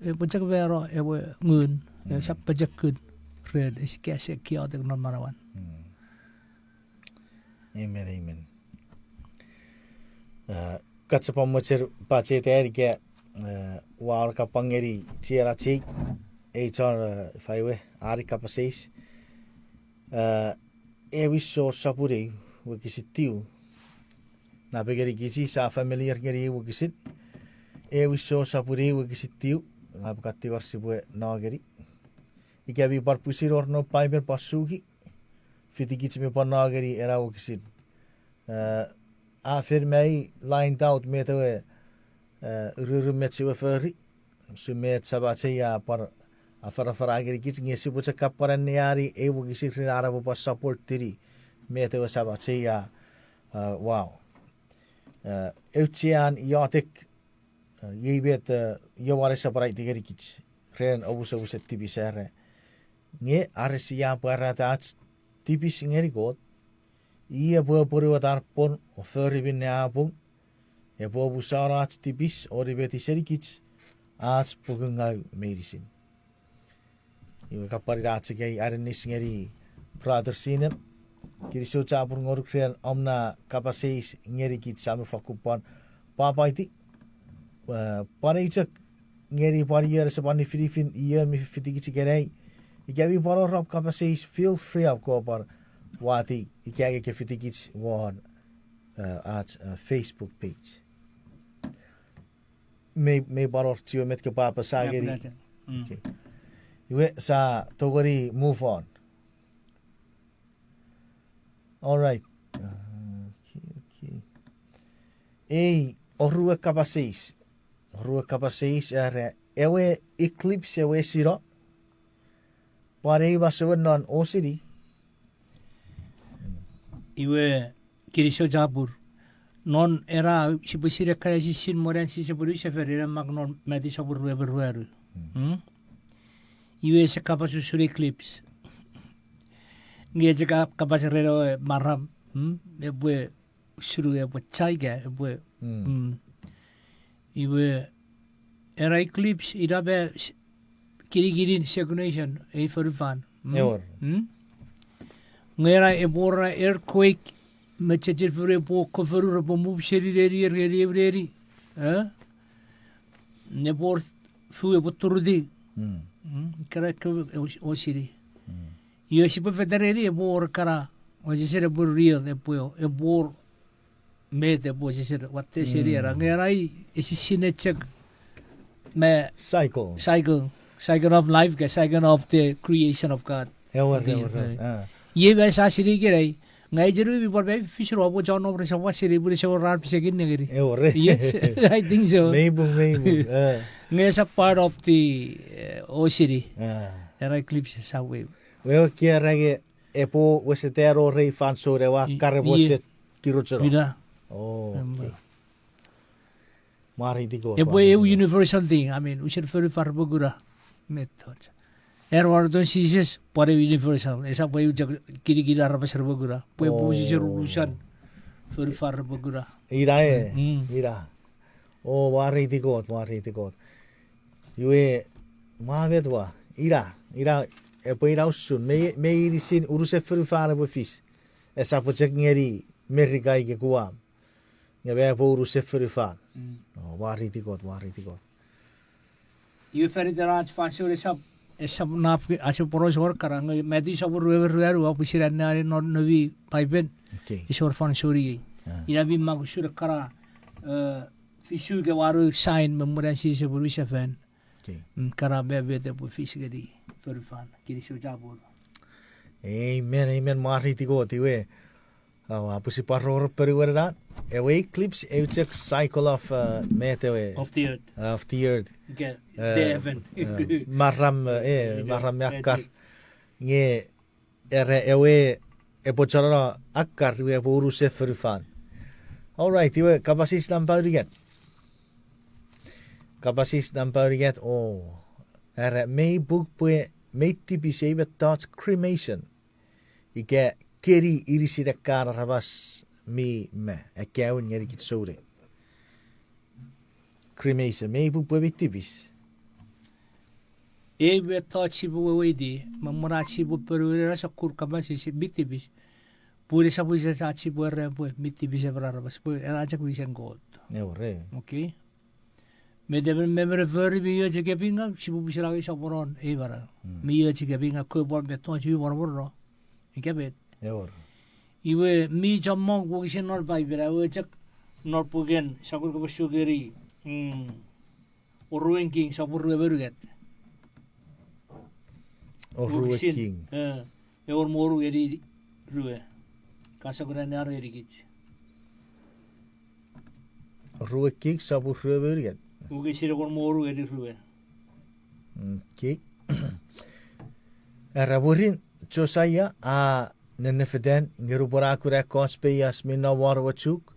epwe chok mano ewe ngun, e, mm, sap pochokun ren, ese, ese iotek non manauan. Mm. Amen, amen. Eh, kachapwa mochen pacheta ika, eh, ua kapwangeni chienach ei, ei chon, eh, faiwe, ari kapas eis. Eh, Ewin Jon sopun eu, wokisin tiu. Napengeni kich sa familiar ngeni ei wokisin. Ewin Jon sopun eu, wokisin tiu. Napengeni tingor sipwe no ngeni. Ika mi pwan pwisin wor non Paipen pwan suki. Fiti kich mi pwan no ngeni ena wokisin. Eh, a fen mai lined out met ewe, eh, ururun met sipwe fori. Usun met Samach ei a pwan afanafana ngeni kich nge sipwe chok kapwan anneani ei wokisin ren an epwe pwan support-ini met ewe Samach ei a, eh, wow. Eh, auchean iotek, eh, iei met, eh, Iowanes a pwan aiti ngeni kich ren omusomusen tipis era. Nge are sia pwarata ach tipis ngeni Kot, i epwe apwonueta an pwon o fori minne a pung, epwe omusano ach tipis o nimeti senikich, ach pukungau meinisin. Iwe kapwan ina ach ikei aninnis ngeni Brother Sinem. Kinisou chapur ngonuk ren om na kapas eis ngenikich, sa mi fakkun pwan pwapwaiti. Eh, pwan ei chok ngeni pwan ion ese pwan nifinifin ion mi fitikich ikenai. Ika mi pwan wor om kapas eis, feel free om kopwe pwan wati ika nge ke fitikich won, eh, ach, eh, Facebook page. Mei, mei pwan wor chiwen met kopwe apasa ngeni. Okay. Iwe sa tongeni move on. All right. Uh, okay, okay. Ei, oruwe kapas eis. Oruwe kapas eis, era ewe eclipse ewe sino. Pwan ei masouen non osini. Iwe, kinisou chapur. Non ena, sipwe sinei ekkana esisin mwen an Jises epwe niwin sefan, ena mak non Matiu sopun rue me ruanu. Iwe ese kapas usun eclipse. Nge ese ka-, kapas ren ewe maram, epwe sunu epwe chai ika epwe. Iwe, ena eclipse, ina me s-, kinikinin circulation ei fonufan. Nge ena epwe wor earthquake, me chechir fonu epwe kofonu, repwe move seni nenier ngeni ew neni. Epwe wor fuu epwe turutiw. Ekkana ekkewe os-, osini. Iwe sipwe fetan ngeni epwe wor ekkana, osesen epwe real, epwe, epwe wor met epwe osesen watte seni ena. Nge ena i esisinen chok me cycle, cycle of life, ika cycle of the creation of God. Ewer, ewer. Iei me sa sinei ikenai, nge cherumi pwan me fisino apo chon nom resap sinei pun ese wor ar pisekin nengeni. Yes, I think so. Nge esa part of the, eh, osini. Ena eclipse sa weu. Wewe kiarage epwe weseta no rei fansoun ewe akkar epwe wesen kirochono. Epwe eu universal thing, I mean, usun fonufan repwe kuna mettoch. Ena waraton Jises, pwan eu universal, esap pwe eu chok kinikinin aramas repwe kuna. Pwe epwe unusen unusan fonufan repwe kuna. Ina e, ina. O, mwareiti Kot, mwareiti Kot. Iwe, mwa met wa, ina, ina, epwe ina usun, me, meinisin unusen fonufan epwe fis. Esap chok ngeni Merika ika Kuam. Nge me epwe unusen fonufan. O, mwareiti Kot, mwareiti Kot. Iwe fan iten ach fansoun esap, esap naf ach poraus wor ekkana, nge Matiu sopun rue me ruanu, a pwisin anneani non noumi Paipen. Ese wor fansoun iei. Ina mi mak usun ekkana, eh, fisu ika wanu sign me mwen an Jises epwe niwin sefan. Ekkana me met epwe fis ngeni fonufan, kinisou chapur. Amen, amen, mwareiti Kot, iwe. Aua, pwe sipwe rongorong ponuwenan. Ewe eclipse, eu chok cycle of, uh, met ewe, of the earth. Maram, eh, maram me akkar. Nge, era ewe, epwe choneno akkar, iwe epwe unusen fonufan. All right, iwe, kapas eis nampa unungat. Kapas eis nampa unungat, o. Era mei puk pwe mei tipis ei mettoch cremation. Ika keni inisin ekkan aramas mi ma, akkaewin ngenikich souneng. Cremation, mei puk pwe mei tipis. Ei mettoch sipwe weweiti, me mwen ach sipwe ponueni ena sokkun kapas eis mi tipis. Pun esap wisen ach sipwe era pwe mi tipis emon aramas, pwe ena chok wisen Kot. Okay. Met emon me emon a fori mi och ika mi ngau, sipwe pwisin angei soponon ei manau. Mi och ika mi ngau, kopwe pwan mettoch mi monomono. Ika met. Iwe mi chommong wokisin non Paipen, a we chok non puken, sokun kopwe sukeri, mm, Oruen King, sopun rue me unungat. Oruen King. Eh, engon me ru ngeni rue. Ka sokun anneani ngenikich. Oruen King, sopun rue me unungat. Wokisin engon me ru ngeni rue. Okay. Era mwirin Josaia a nennefetan, nge nupwen a kuna ekkoch peias mi nom won ewe chuk,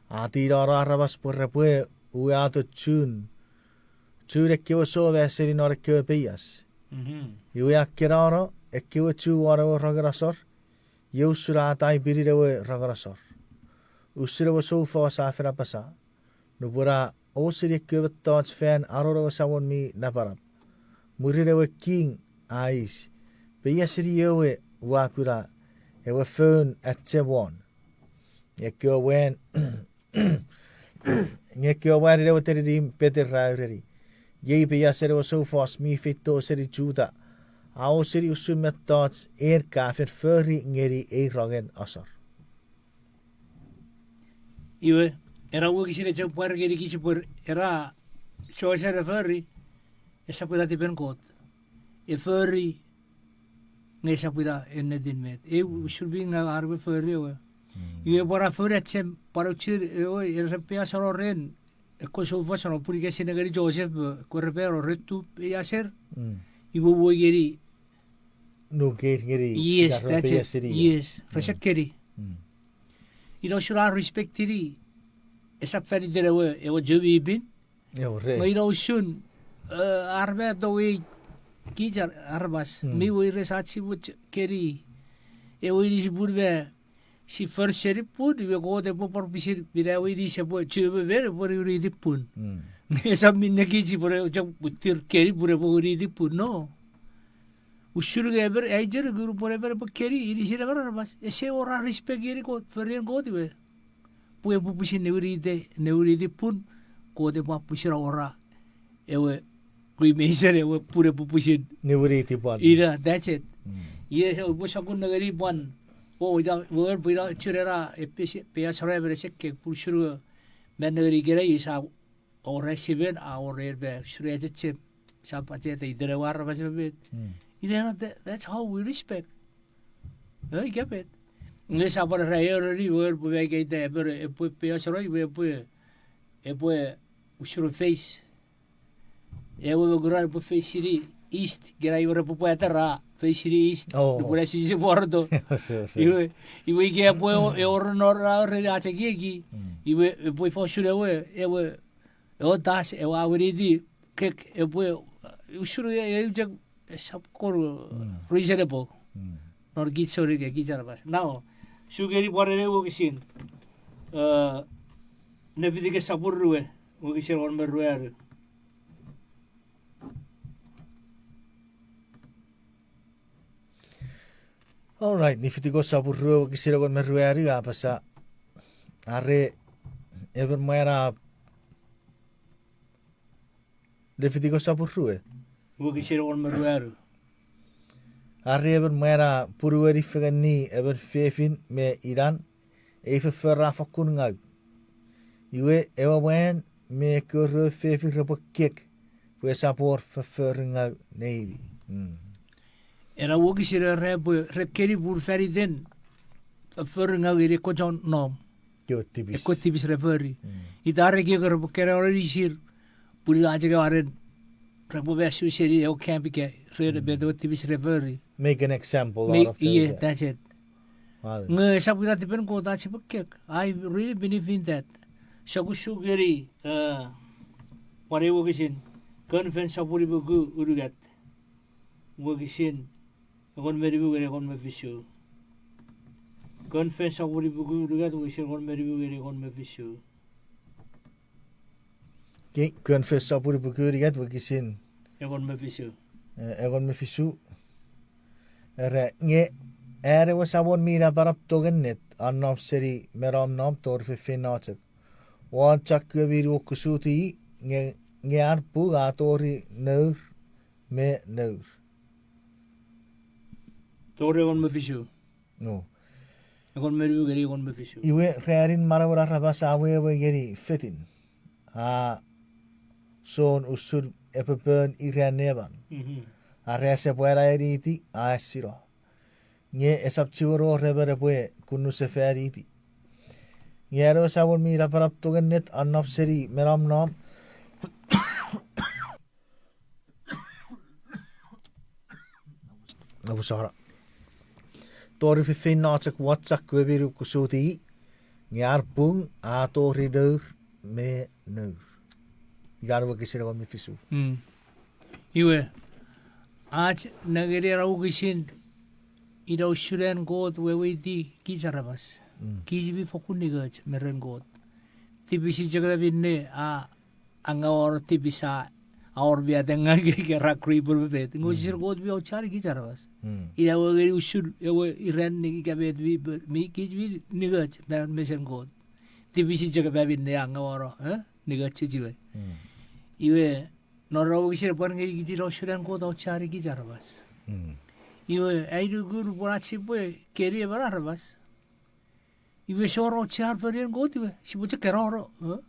a tinano aramas pwe repwe uwato chun, chun ekkewe souma seni non ekkewe peias. Iwe a kenano ekkewe chu won ewe rongen asor, iei usun a atai pinin ewe rongen asor. Usun ewe soufos a fen apasa, nupwen a oseni ekkewe mettoch fan anon ewe Samon mi Napanap. Mwirin ewe king a eis, peiaseni ewe ua kuna ewe foun achem won. Nge ekkewe mwan, nge ekkewe mwan ewe teninimw Peter ra ureni, iei peiasen ewe soufos mi feito seni Juta, a oseni usun mettoch en ka fen fori ngeni ei rongen asor. Iwe, ena wokisin e chok pwar ngenikich pwe ena choice e fori, esap ina tipen Kot. E fori, nge esap ina ennetin met. E usun mi ngaw ar we fori ewe. Iwe pwan a fori achem, pwan uchir ewe, e repwe asoro ren, ekkewe soufos ra pun ika ese nengeni Joseph, ekkewe repwe aro ren tup ei aser. Iwe woi ngeni. Nukei ngeni. Yes, that's it. Yes, rese keni. Ina usun ar respect-ini, esap fan iten ewe, ewe Jumi pin. Nge ina usun, ar me tongei kich aramas, mi weires ach sipwe keni, ewe inisipun me, si for seni pun, iwe Kot epwe pwan pwisin, mina ewe inis epwe chumemon, epwe niwiniti pun. Nge esap minne kich sipwe chok muttir keni pun epwe winiti pun, no. Usun nge emon, ai chen ngunun pwe emon epwe keni, inisin emon aramas, ese wor ar respect ngeni Kot, forien Kot iwe. Pwe epwe pwisin niwiniti, niwiniti pun, Kot epwe pwisin awora, ewe, kui meisen ewe pun epwe pwisin. Niwiniti pwan. Ina, that's it. Iwe, epwe sokkun nengeni pwan, o, ina, wewen, pwe ina, churera, e peias, peiasora emon ese kek, pun usun nge, me nengeni ikenai, esa, awora simen, awora en me, usun nge chechep, sa pacheta iten ewe aramas me met. Ina, that's how we respect. E, ika met. Nge sa pwan era eoreni, wewen pwe me ika ita epwe, epwe peiasora, iwe epwe, epwe, usun face. Ewe me kuran epwe face-ini east, ikenai iwe repwe pwata ra face-ini east. Nupwen a sise pwarato. Iwe, iwe ika epwe eoreni ra ren ach ekieki. Iwe, epwe fosun ewe, ewe, ewe tas, ewe a winiti, kek, epwe, usun nge, eu chok, esap kon reasonable. Non kich souneng, kich aramas. Now, sukeni pwan ena wokisin. Leviticus sopun rue, wokisin engon me ruanu. All right, Leviticus sopun rue wokisin engon me ruanu a apasa, are emon mwan a Leviticus sopun rue. Wokisin engon me ruanu. Are emon mwan a punueni fengeni emon fefin me inan, ei foffor a fokkun ngau. Iwe ewe mwan me ekkewe rue fefin repwe kek, pwe esap wor foffor ngau neimi. Ena wokisin era pwe re keni pun fan iten foffor ngau ngeni ekkewe chon nom. Ekkewe tipis re fori. Ita are kek repwe kena ren inisir, pun ina chok ewe aren repwe masu seni ewe camp ika ren met ewe tipis re fori. Make an example out of them. That's it. Nge esap ina tipen Kot ach sipwe kek. I really believe in that. Sokun sukeni, pwan ei wokisin. Kon fen sopun ipuku unungat. Wokisin engon me nimu ngeni engon me fisu. Kon fen sopun ipuku unungat, wokisin engon me nimu ngeni engon me fisu. Kon fen sopun ipuku unungat, wokisin engon me fisu. Engon me fisu. Era, nge an ewe Samon mi Napanap tong ennet a nom seni me nom nom tori feinfeino chok. Won chokkewe mi nuokusiti i, nge an pung a tori nour me nour. Tori engon me fisu. Engon me nimu ngeni engon me fisu. Iwe ranin manauen aramas a wewe ngeni fetin, a son usun epepon iran neman. Are ese pwan aeniti a asino. Nge esap chiwen wor emon epwe kunnusefaniti. Nge an ewe Samon mi Napanap tong ennet a nom seni me nom nom. Apusano. Tori feinfeino chok won chokkewe mi nuokusiti i, nge an pung a tori nour me nour. Ikan wokisin engon me fisu. Iwe, ach nengeni ena wokisin, ina usun an Kot weweiti kich aramas. Kich mi fokkun ningoch me ren Kot. Tipis chok minne a angaua tipis a, a wor mi atengau ika ra cripple me met. Nge wesesen Kot mi aucheani kich aramas. Ina ewe ngeni usun ewe iran ika met mi, mi kich mi ningoch, me mesen Kot. Tipis chok me minne angaua, eh? Ningoch chech we. Iwe, non ewe wokisin a pwan ngeni kich ina usun an Kot aucheani kich aramas. Iwe, ai nuku pun ach sipwe keni emon aramas. Iwe ese wor auchean fonuen Kot iwe, sipwe chok kenano, eh?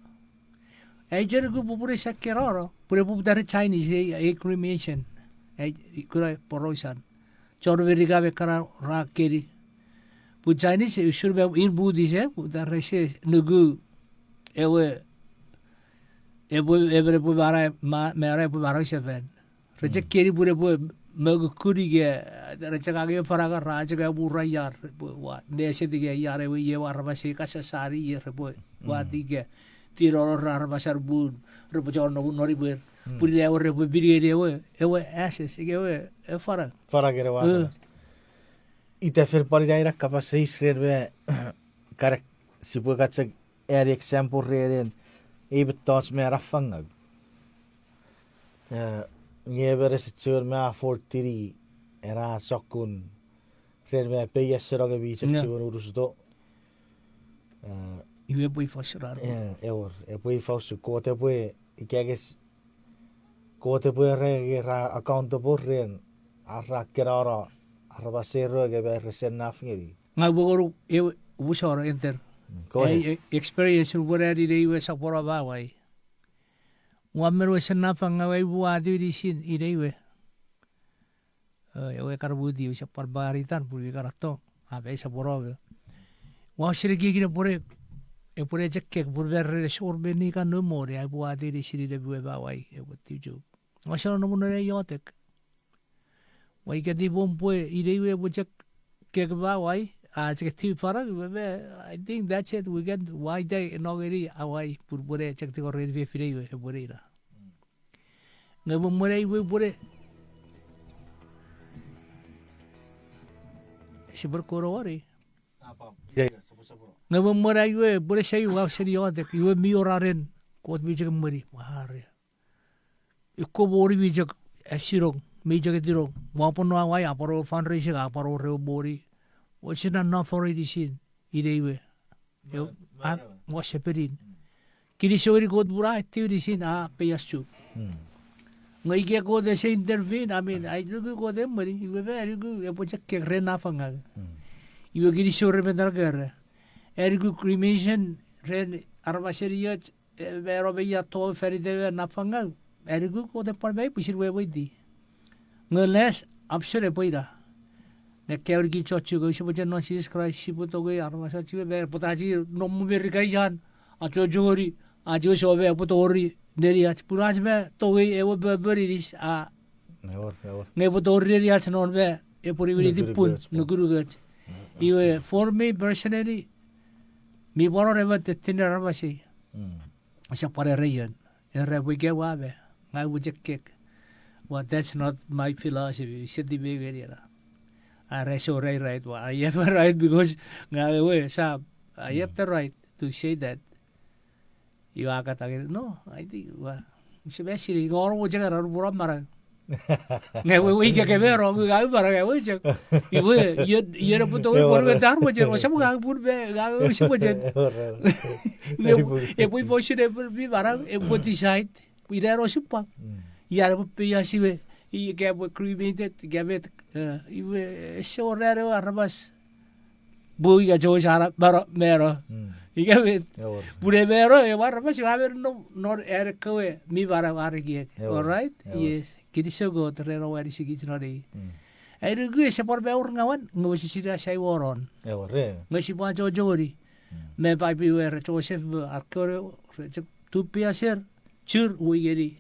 Ai chok nuku pwe pun ese kenano, pun epwe poputa ren Chinese, ei, ei cremation. Ai, kuna porausan. Chon Merika me kana ra keni. Pun Chinese, usun me in Buddhist, eh, pun ta rese nuku ewe, epwe, emon epwe mano, ma-, mano epwe mano sefan. Re chok keni pun epwe mokukun ika, re chok angei fanang ra chok amura ian, repwe wa, neset ika ian ewe, iwe aramas ei kasasani ie, repwe wa ika, tinano ra aramasan pun, repwe chon nom non imwer. Pun ina ewe repwe minieni ewe, ewe ashes, ika ewe, e fanang. Fanang ere wa. Ita fen pwan ina ina kapas eis ren me, karek sipwe ka chok ani example ren ei mettoch me a fangau. Eh, nge emon ese chuen me a fourteen ena sokkun ren me peiasenong mi chok chiwen unusuto. Eh, iwe epwe ifa usun ar, eh, ewor, epwe ifa usun Kot epwe, ika nges, Kot epwe ere nge ra accountable ren ar ra kenano aramas ero nge me rese naf ngeni. Ngang upwe ngonuk ewe, upwe sor enter. Go ahead. Ei, e-, experience upwe nani ine iwe sopweno Hawaii. Ua men wesen naf ngang upwe atiw inisin ine iwe. Eh, ewe kan mut iwe sap pwan paritan pun mi kan atong. Ape sopweno nge. Ua usun ekiekin epwene, epwene chok kek pun me ren ese wor meni kan no moni, ai upwe atiw inisin ine iwe Hawaii, epwe tiw chok. Ua sano nomu non ei iotek. Ua ika tipom pwe ine iwe epwe chok kek Hawaii, a chok tiw fanang, iwe me, I think that's it, weekend, ua ita no ngeni Hawaii, pun pwene chok tingorei fefin iwe, epwene ina. Nge mwen mwen ai we pwene. Sipwe kono wari. Nge mwen mwen ai we pwene sai ua seni iotek, iwe mi wor aren, Kot mi chok emweni, ware. Ikko moni mi chok esinong, mi chok etinong, ua pwan no Hawaii, a pwan wor fundraising, a pwan wor ewe moni. Ua sina no for inisin. Ine iwe. Ua sepenin. Kinisou ngeni Kot pun a etiw inisin a peias chok. Nge ika Kot ese intervene, I mean, ai nuku Kot emweni, iwe me ai nuku epwe chok kek ren naf ngang. Iwe kinisou ren met na kere. Ai nuku cremation ren aramasen ioch, e, me ero me ia to faniten me naf ngang. Ai nuku Kot epwe pwan mei pwisin weweiti. Nge less option epwe ina. Nge kewe kich chok chok, sipwe chen non Jises Kraist, sipwe tongei aramas ach we me, pwata ach nom Merika ian, achochoni, ach we some epwe tori neniach, pun ach me tongei ewe purpose inis, a, nge epwe tori neniach non me, epwe niwiniti pun, nukunukoch. Iwe, for me personally, mi pwan wor emon tettenin aramas ei. Ese pwan ere ion. Ere pwe ika ua me, ngang upwe chok kek. Well, that's not my philosophy. Seti me ngeni ena. Are ese wor ai right, ua, I have a right because ngang ewe sam, I have the right to say that. Iwe a kata ngeni, no, I think, ua, use me sini, nge wor mo chok ena, pun a marau. Nge wewe ika ke me rong, ngang upwe marau, nge ewe chok. Iwe, ion, ion epwe tongei pwan we tar mochen, osap ngang pun me, ngang ewe si mochen. Nge epwe, epwe ifa usun epwe mi marau, epwe decide. Ina ero osupwang. Ian epwe peias iwe, ika epwe cremated, ika met, eh, iwe, ese wor ren ewe aramas. Pwe ika chok sara, mano, mano. Ika met. Pun e mano, ewe aramas, iwe a men nom, non an ekkewe, mi manau are ekiek. All right? Yes. Kinisou Kot, ren ewe anisikich non ei. Ai nuku ese pwan me wor ngawan, nge wesesina sai woron. Nge sipwe achochoni. Me Paipen iwe re Joseph, me ar kewe, re chok tupia ser, chur, ui ngeni.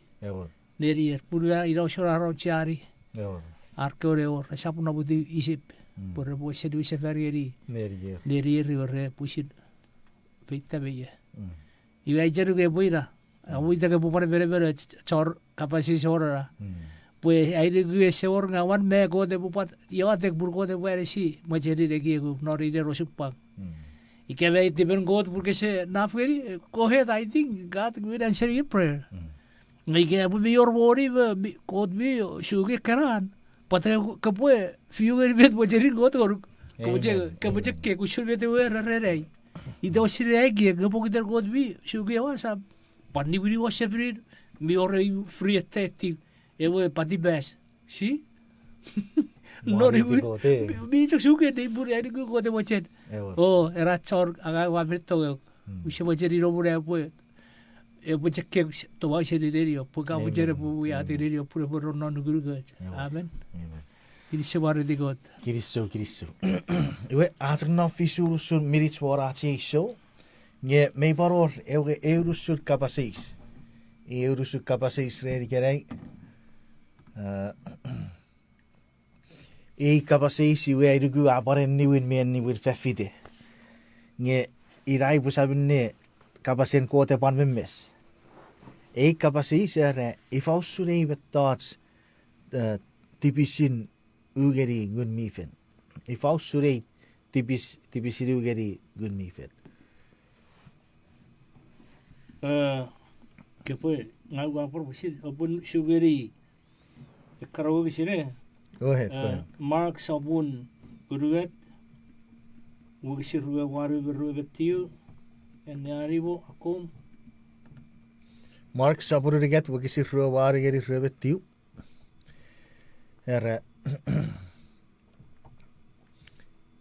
Nenier, pun ina usun ar aucheani. Ar kewe wor, resap namwuti Isip. Pwe repwe seni sefan ngeni. Nenier iwe re pwisin feita me ie. Iwe ai chok nuku epwe ina. Amo ita ke pwe pwan menemenoch, chor kapas eis wor ena. Pwe ai nuku ese wor ngawan me Kot epwe pwan iotek pun Kot epwe anisi, mochenin ekiekum, non inen osupwang. Ika mi tipen Kot pun kese naf ngeni, go ahead, I think God will answer your prayer. Nge ika pwe mi wor moni me mi, Kot mi suki ekkena an, pwata kopwe fiu ngeni met mochenin Kot ngonuk? Kopwe chok, kopwe chok kek usun met ewe ra ren ai. Ita osin ai kek, nge pokiten Kot mi suki ewe asam, pwan niwini wosepinin, mi wor eu free tithe, ewe pati pass. Si? Non, mi, mi chok suki ne pun ai nuku Kot e mochen. O, era chon angang ua men tongok. Use mochen inomuna epwe, epwe chok kek toau seni nenio, pwe ka mochen epwe wiati nenio, pun epwe ronno nukunukoch. Amen. Kinisou, mwareiti Kot. Kinisou, kinisou. Iwe, a chok no fisu unusun minich won ach ei show. Nge mei pwan wor ewe, eu unusun kapas eis. Eu unusun kapas eis ren ikenai. Ei kapas eis iwe ai nuku a pwan niwin me niwin fefite. Nge ina pwe sa minne kapasen Kot e pwan memmes. Ei kapas eis era, ifa usun ei mettoch, tipisin u ngeni Ngun mi Fel? Ifa usun ei tipis, tipisin u ngeni Ngun mi Fel? Kopwe, ngang ua pwan pwisin, oupwe su ngeni ekkana wokisin, e? Go ahead, go ahead. Mark sopun unungat, wokisin rue wanu me rue me tiu, anneani mo akkom. Mark sopun unungat, wokisin rue wanu ngeni rue me tiu. Era,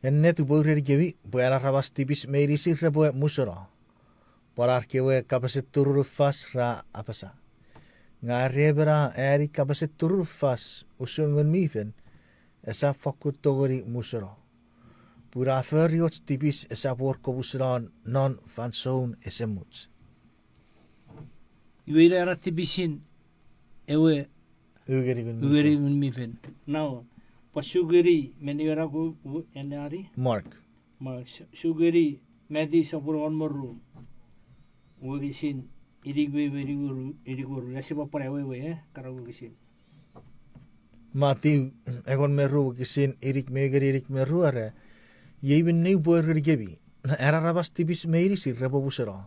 ennet upwe urenikemi pwe an aramas tipis meinisin repwe musuno, pwan ar kewe kapasen turunufas ra apasa. Nge are emon a ani kapasen turunufas usun Ngun mi Fel, esap fokkun tongeni musuno, pun a fori och tipis esap wor komusunon non fansoun esemuch. Iwe ina ena tipisin ewe u ngeni Ngun mi Fel. Now, pwan su ngeni, menni ena ku, anneani? Mark. Mark, su ngeni Matthew sopun engon me ru, wokisin inik me, me inik me ru, ina sipwe pwan awewe, e, ekkana wokisin. Matthew engon me ru wokisin inik me, ngeni inik me ru era, iei minne upwe urenikemi, an aramas tipis meinisin repwe musuno,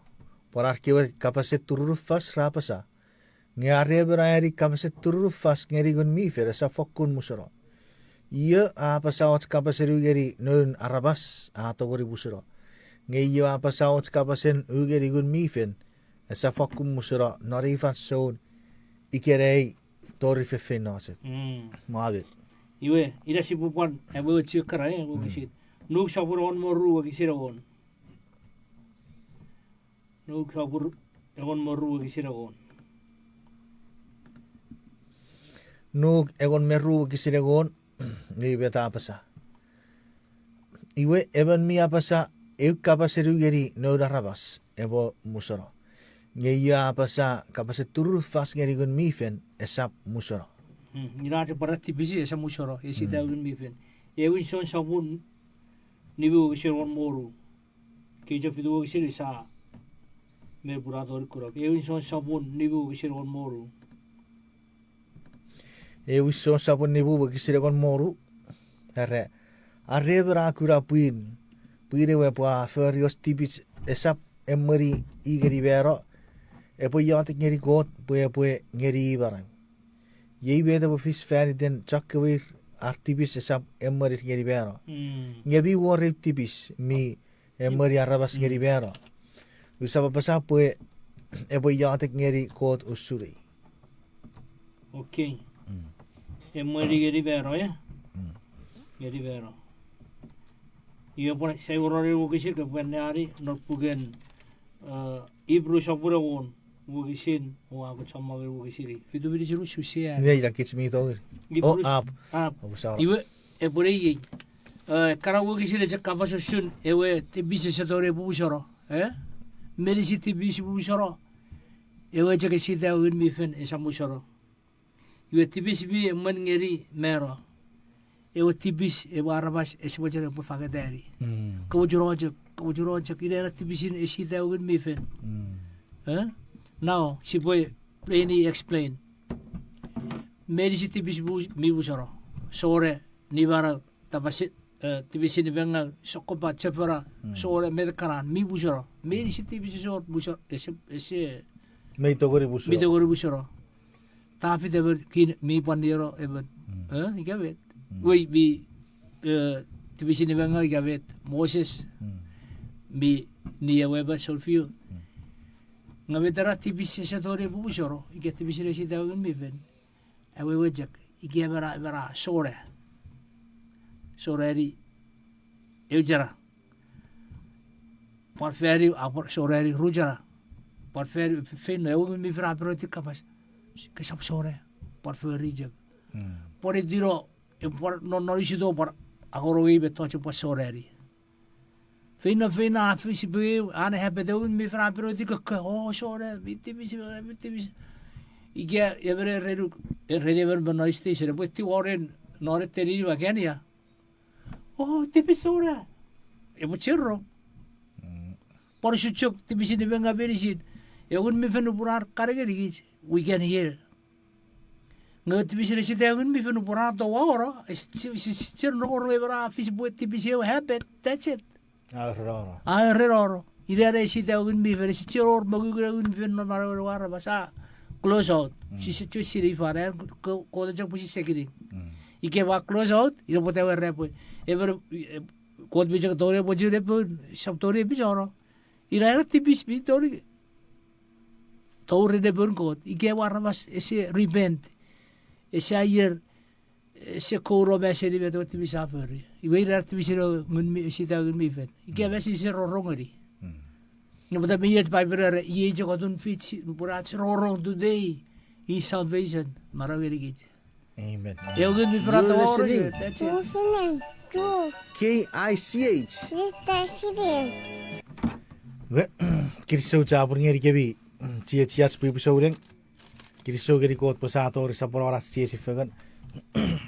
pwan ar kewe kapasen turunufas ra apasa. Nge are emon a ani kapasen turunufas ngeni Ngun mi Fel esap fokkun musuno. Io a apasa och kapasen u ngeni noun aramas a tongeni musuno. Nge io a apasa och kapasen u ngeni Ngun mi Fel esap fokkun musuno non ei fansoun ikenai tori feinfeino chok. Mwamen. Iwe, ina sipwe pwan awewe chok ekkana, e, wokisin. Nuk sopun engon me ru wokisin engon. Nuk sopun engon me ru wokisin engon. Nuk engon me ru wokisin engon, nge met a apasa. Iwe emon mi apasa eu kapasen u ngeni noun aramas epwe musuno. Nge io a apasa kapasen turunufas ngeni Ngun mi Fel esap musuno. Ina chok pwan tipis esap musuno, esita Ngun mi Fel. Ewin Jon sopun nimu wokisin engon me wonu. Kei chok fitu wokisin sa, me pun a tori kunok. Ewin Jon sopun nimu wokisin engon me wonu. Ewin Jon sopun nimu wokisin engon me wonu. Era, are emon a kuna pwin, pwin ewe pwe a fori och tipis esap emweni i ngeni mano, epwe iotek ngeni Kot pwe epwe ngeni i manau. Iei met epwe fis fan iten chokkewe ir ar tipis esap emwenir ngeni mano. Nge mi wor eu tipis mi emweni aramas ngeni mano. Usap apasa pwe epwe iotek ngeni Kot usun ei. Okay. Emweni ngeni mano, e? Ngeni mano. Iwe pwan sai wor ew wokisin kopwe anneani non puken, e, Ipru sopun engon, wokisin, o a kon chommong wokisin. Fitu minich usun sia. Nei, ina kich mi tongeni. Ipru, o, ap. Ap. Iwe, epwe iei. E, ekkana wokisin e chok kapas usun ewe tipis ese tongeni pwe musuno, e? Meinisin tipis pwe musuno. Ewe chok esita Ngun mi Fel esap musuno. Iwe tipis mi emwen ngeni mano. Ewe tipis ewe aramas ese mochen epwe fangetani. Komochuno chok, komochuno chok, ina ena tipisin esita Ngun mi Fel. E? Now, sipwe plainly explain. Meinisin tipis mi musuno. Sore, ni manau, tapasin, tipisin nipengau, sokkopat, chofona, sona, met kana mi pusono. Meinisin tipis ese wor pusono, ese, ese, mi tongeni pusono. Tafit emon king mi pwan nieno emon, ika met. Wei mi, tipisin nipengau ika met, Moses, mi ni ewe emon sounfiu. Nge met ena tipis ese tongeni pupusono ika tipisin esita ewe Ngun mi Fel? Awewe chok, ika emon a, emon a sona, sonani eu chana, pwan fani, a pwan sonani ru chana, pwan fani, feino, ewe Ngun mi Fel a ponueni kapas, kesap sona, pwan fori chok. Pwan itino, e pwan non, non isito pwan, a kon ngeni mettoch pwan sonani. Feino, feino, a fis pwe an habit, ewe Ngun mi Fel a ponueni kokko, o sona, mi tipis, mi tipis. Ika emon e renu, e reni emon me non station, epwe tiwa ren non e teninim akania. O, tipis sona. Epwe chero. Pwan usun chok tipisin nipengau meinisin. Ewe Ngun mi Fel nupwen a kan ngenikich, we can hear. Nge tipisin esita ewe Ngun mi Fel nupwen a towauono, ese, ese, ese chiwen rongorong emon a fis pwe tipis ewe habit, that's it. A erenono. Ina ena esita ewe Ngun mi Fel, ese chiwen wor mongungun ewe Ngun mi Fel non manauen ewe aramas, a close out. Sise chiwen sinei fan, a, ko-, Kot chok pwisin sekining. Ika pwe a close out, ina pwata ewe era pwe, emon, e, Kot mi chok tongeni epwe chun epun, sap tongeni epichono. Ina ena tipis mi tongeni tori nepoun Kot, ika ewe aramas ese repent, ese aier, ese kouno me ese nimet ewe tipis a fori. Iwe ina tipisin ewe Ngun mi, esita Ngun mi Fel. Ika met ese rongorong ngeni. Nge pwata mi och Bible era, iei chok otun fich, nupwen ach rongorong today, i salvation, manau ngenikich. Amen. Ewe Ngun mi Fel a tongeni, that's it. K I C H. Kinisou chapur ngenikemi, chiechiach pwipwi souneng. Kinisou ngeni Kot pwe sa tori soponon ach chiechi fengen.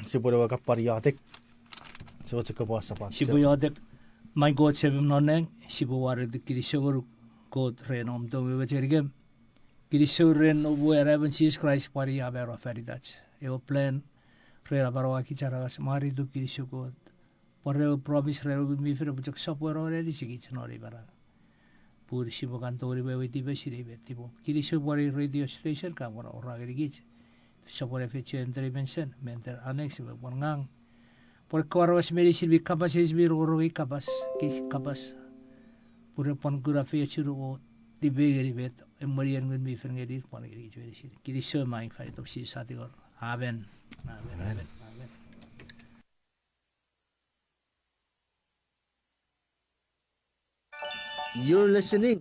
Sipwe ne weka pwan iotek. Sipwe chok kapwa sapat. Sipwe iotek. Maing Kot Semem non nang, sipwe wareto kinisou ngonuk Kot ren om tong me mochenikem. Kinisou ren noum we Anaemon Jises Kraist pwan i a mano fan itach. Ewe plan ren amanauakich aramas, mwareituk, kinisou Kot. Pwan ewe promise ren ewe Ngun mi Fel epwe chok sopweno ne anisikich non ei manau. Pun sipwe kan tongeni weweiti me sinei met tipom. Kinisou pwan ei radio station ka pwan awora ngenikich. Sopwene feiochun Dre Benson, Mentor Annex, me pwan ngang. Pwan ekkewe aramas meinisin mi kapas eis mi rongorong ei kapas, kei kapas. Pun repwe pwan kuna feiochun o tipei ngeni met emwenien Ngun mi Fel ngenir pwan ngenikich meinisin. Kinisou maing fan itom Jises a tingor. Amen. Amen. Amen. Amen. You're listening